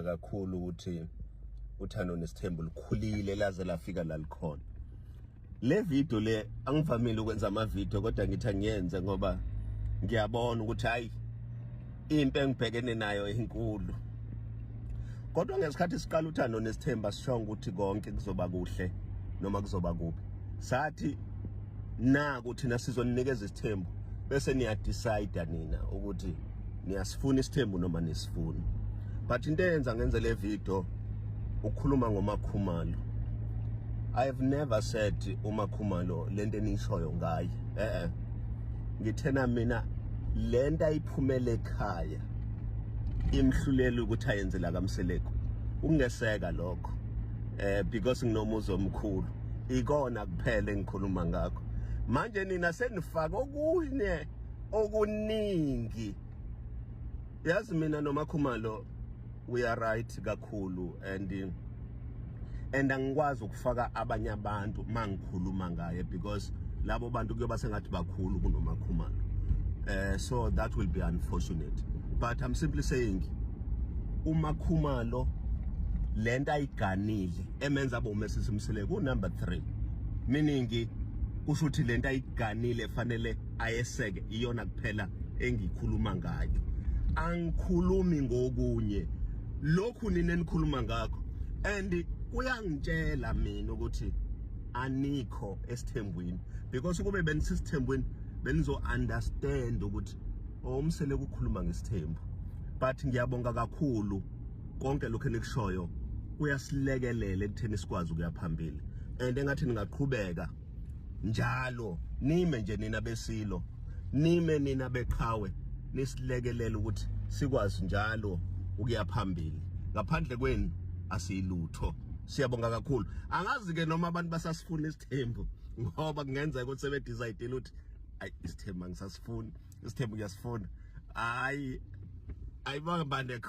kakhulu ukuthi uthando nesithembu likhulile laze lafika la likhona. Le video le, angivamile ukwenza ama video, kodwa ngithi angiyenze ngoba ngiyabona ukuthi hayi, impi engibhekene nayo inkulu. Kodwa ngesikhathi siqala uthando nesithembu, asishongo ukuthi konke kuzoba kuhle noma kuzoba kubi. Sathi naku, thina sizonikeza isithembu, bese niya-decide nina ukuthi niyasifuna isithembu noma nisifuni. But into eyenza ngenze le video ukukhuluma ngoMakhumalo. I have never said uMakhumalo lento enishoyo ngaye. Ngithena mina lento ayiphumele ekhaya imhlulela ukuthi ayenze la kaMseleku, ukungeseka lokho, because nginomuzi omkhulu, ikona kuphela engikhuluma ngakho. Manje nina senifaka okunye okuningi. Yazi, mina noMakhumalo we are right kakhulu, and angikwazi ukufaka abanye abantu mangikhuluma ngaye because labo bantu kuyoba sengathi bakhulu kunoMakhumalo, so that will be unfortunate. But I'm simply saying uMakhumalo lento ayiganile emenza abe uMrs Mseleku ku number 3, meaning kusho ukuthi lento ayiganile fanele ayeseke, iyona kuphela engikhuluma ngayo. Angikhulumi ngokunye lokhu nina enikhuluma ngakho, and kuyangitshela mina ukuthi anikho esithembweni, because kube benisisithembweni benizo understand ukuthi uMseleku ukukhuluma ngesithembu. But ngiyabonga kakhulu, konke lokho enikushoyo kuyasilekelela ekutheni sikwazi ukuya phambili, and engathi ningaqhubeka njalo, nime nje nina besilo, nime nina beqhawe, nisilekelele ukuthi sikwazi njalo ukuya phambili. Ngaphandle kwenu asiyilutho. Siyabonga kakhulu. Angazi ke noma abantu basasifuna isithembu, ngoba kungenzeka ukuthi sebe-decide ukuthi ayi, isithembu angisasifuni, isithembu ngiyasifuna. Hayi, ayibonga bande.